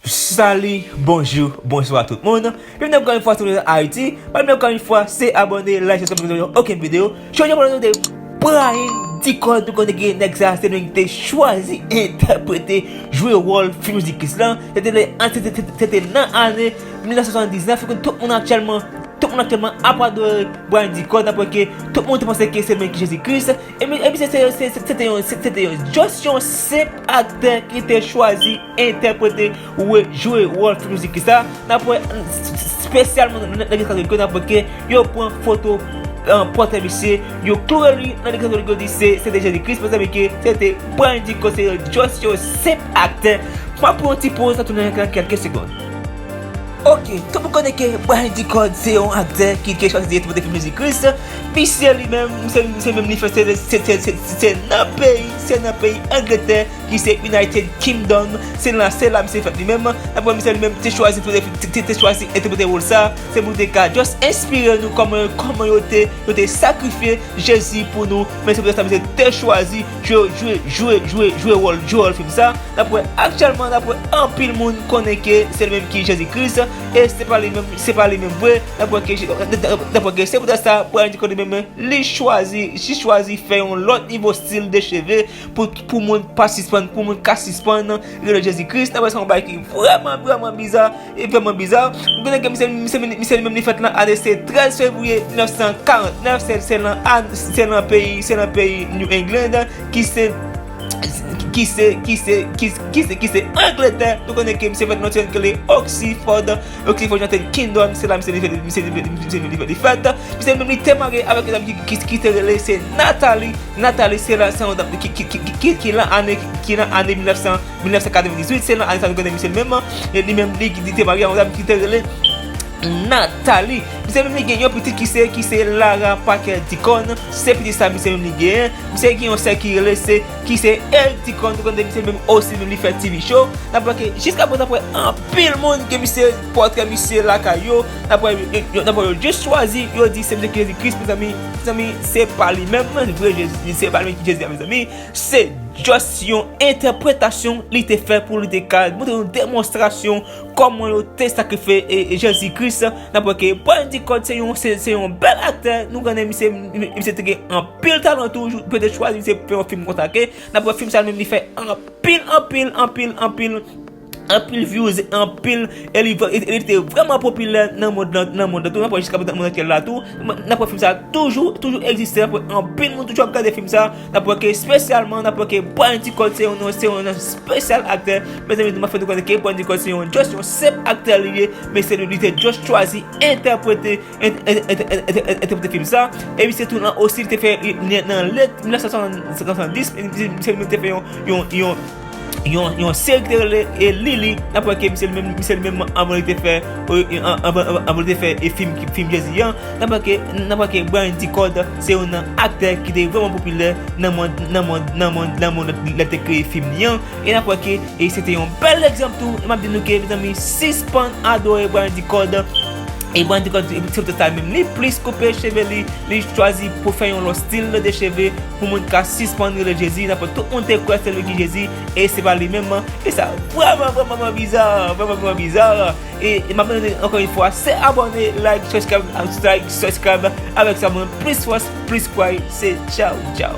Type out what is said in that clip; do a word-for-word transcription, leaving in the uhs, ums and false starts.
Sali, bonjou, bonswa tout moun. Byenveni ankò yon fwa sou Ayiti. Byenveni ankò yon fwa, se abòne, like, subscribe, okenn videyo. Jodi a, nou te Brian Dicot, nou konnen ke nèg sa se nèg ki te chwazi entèprete, jwe wòl Fim Jezi Kris lan. Se te le, se te, se te, se te nan ane mil nèf san swasanndiznèf, ke tout moun aktyèlman, tout moun aktyèlman ap adore Brian Dicot, nan pwen ke tout moun te panse ke se menm ki Jezi Kris. E mi, e misye se, se, se, se te yon, se, se te yon, just yon senp aktè ki te chwazi entèprete, jwe wòl Fim Jezi Kris sa. Nan pwen, espesyalman nan, nan, nan legliz katolik yo, nan pwen ke yo pran foto, eh, pòtrè misye, yo kloure li nan legliz katolik, yo di se, se te Jezi Kris, mezanmi, ke se te Brian Dicot, se just yon senp aktè. M ap pran yon ti poz, n ap tounen nan kèlke segonn. Ok, tout moun konnen ke Brian Dicot se yon aktè ki, ki chwazi entèprete Fim Jezi Kris. Misye li menm, misye, misye menm li fèt se, se, se, se, se nan peyi, se nan peyi Angletè, ki se United Kingdom. Se la, se la misye fèt li menm. Apre misye li menm te chwazi, te, te, te chwazi entèprete wòl sa. Se pou te ka just enspire nou kòman, kòman yo te, yo te sakrifye Jezi pou nou. Men se pou sa misye te chwazi jwe, jwe, jwe, jwe, jwe wòl, jwe wòl fim sa. N ap wè aktyèlman, n ap wè anpil moun konnen ke se li menm ki Jezi Kris, e se pa li menm, se pa li menm vre. N ap wè ke, n ap wè ke se poutèt sa, Brian Dicot li menm, li chwazi, li chwazi fè yon lòt nivo stil de cheve pou, pou moun pa sispann, pou moun ka sispann rele Jezi Kris. N ap wè se yon bagay ki vrèman, vrèman biza, e vrèman biza. M konnen ke misye, misye, misye li menm li fèt nan ane se trèz fevriye mil nèf san karant nèf, se, se nan, se nan peyi, se nan peyi New England, ki se, ki se, ki se, ki, ki se, ki se Angletè. Nou konnen ke misye fèt nan yon ti zòn ki rele Oxford, Oxford United Kingdom, se la misye li fèt, misye li fèt, misye li fèt, li fèt. Misye menm li te marye avèk yon dam ki, ki, ki te rele se Natalie. Natalie se la, se yon dam ki, ki, ki, ki, ki, ki nan ane, ki nan ane mil nèf san, mil nèf san katrevendizuit, se nan ane sa nou konnen misye menm, e li menm li, li te marye ak yon dam ki te rele Natalie. Misye menm li gen yon pitit ki se, ki se Lara Parker Dicot. Se pitit sa misye menm li genyen. Misye gen yon sè ki rele se, ki se Eric Dicot. Nou konnen misye menm osi menm li fè T V show. N ap wè ke jiska prezan n ap wè anpil moun gen misye, pòtrè misye lakay yo. N ap wè yo, yo, n ap wè yo just chwazi, yo di se misye ki Jezi Kris, mezanmi, mezanmi, se pa li menm vre Jezi, se pa li menm ki Jezi a, mezanmi. Se just yon entèpretasyon li te fè pou li te ka montre yon demonstrasyon kòman yo te sakrifye, e, e Jezi Kris. N ap wè ke Brian Dicot se yon, se, se yon bèl aktè. Nou konnen misye, misye te gen anpil talan tou, pou yo te chwazi misye pou fè yon fim konsa ke. N ap wè fim sa menm li fè anpil, anpil, anpil, anpil, anpil views, anpil, e li, e li te vrèman popilè nan mond lan, nan mond lan tou. N ap wè jiska prezan mond antyè la tou. N ap wè fim sa toujou, toujou egziste. N ap wè anpil moun toujou ap gade fim sa. N ap wè ke espesyalman, n ap wè ke Brian Dicot se yon, se yon espesyal aktè. Mezanmi, m ap fè nou konnen ke Brian Dicot se yon just yon senp aktè li ye, men se li, li te just chwazi entèprete, en-, en-, entèprete fim sa. E misye tou nan osi, li te fè, li, nan late mil nèf san swasanndis, misye, misye menm te fè yon, yon, yon, yon, yon seri ki te rele, e, Lily. N ap wè ke misye li menm, misye li menm anvan li te fè, e, e, an-, anvan, anvan, anvan li te fè, e, fim, fim Jezi an. N ap wè ke, n ap wè ke Brian Dicot se youn nan aktè ki te vrèman popilè nan mond, nan mond, nan mond, nan mond lè l te kreye fim li an. E n ap wè ke, e, se te yon bèl egzanp tou. E m ap di nou ke, mezanmi, sispann adore Brian Dicot. E Brian Dicot, se poutèt sa menm, li plis koupe cheve li, li chwazi pou fè yon lòt stil de cheve pou moun ka sispann rele Jezi. N ap wè tout moun te kwè se li ki Jezi, e se pa li menm. E sa vrèman, vrèman, vrèman biza, vrèman, vrèman biza. E, e m ap mande ankò yon fwa, se abòne, like, subscribe, like, subscribe. Avèk sa, mwen plis fòs, plis kway, se tchaw, tchaw.